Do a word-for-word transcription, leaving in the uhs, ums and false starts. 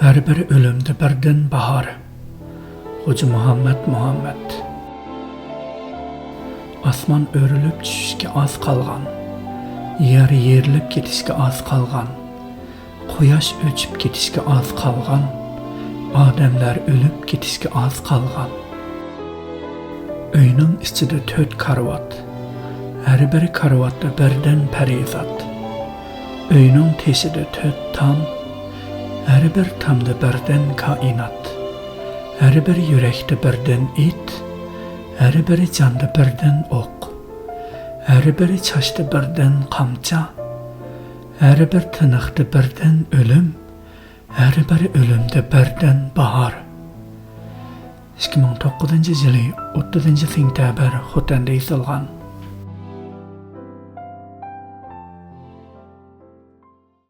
ھەر بىر ئۆلۈمدە بىردىن باھار. خوجا مۇھەممەد مۇھەممەد. ئاسمان ئۆرۈلۈپ چۈشۈشكە ئاز قالغان، يەر يېرىلىپ كېتىشكە ئاز قالغان، قۇياش ئۆچۈپ كېتىشكە ئاز قالغان، ئادەملەر ئۆلۈپ كېتىشكە ئاز قالغان. ئۆينىڭ ئىچىدە تۆت كارىۋات، ھەر بىر كارىۋاتتا بىردىن پەرىزات. ئۆينىڭ تېشىدا تۆت تام، ھەر بىر تامدا بىردىن كائىنات. ھەر بىر يۈرەكتە بىردىن ئىت، ھەر بىر جاندا بىردىن ئوق. ھەر بىر چاچتا بىردىن قامچا، ھەر بىر تىنىقتا بىردىن ئۆلۈم، ھەر بىر ئۆلۈمدە بىردىن باھار. ئىككى مىڭ توققۇزىنچى يىلى ئوتتۇزىنچى سېنتەبىر خوتەندە يېزىلغان.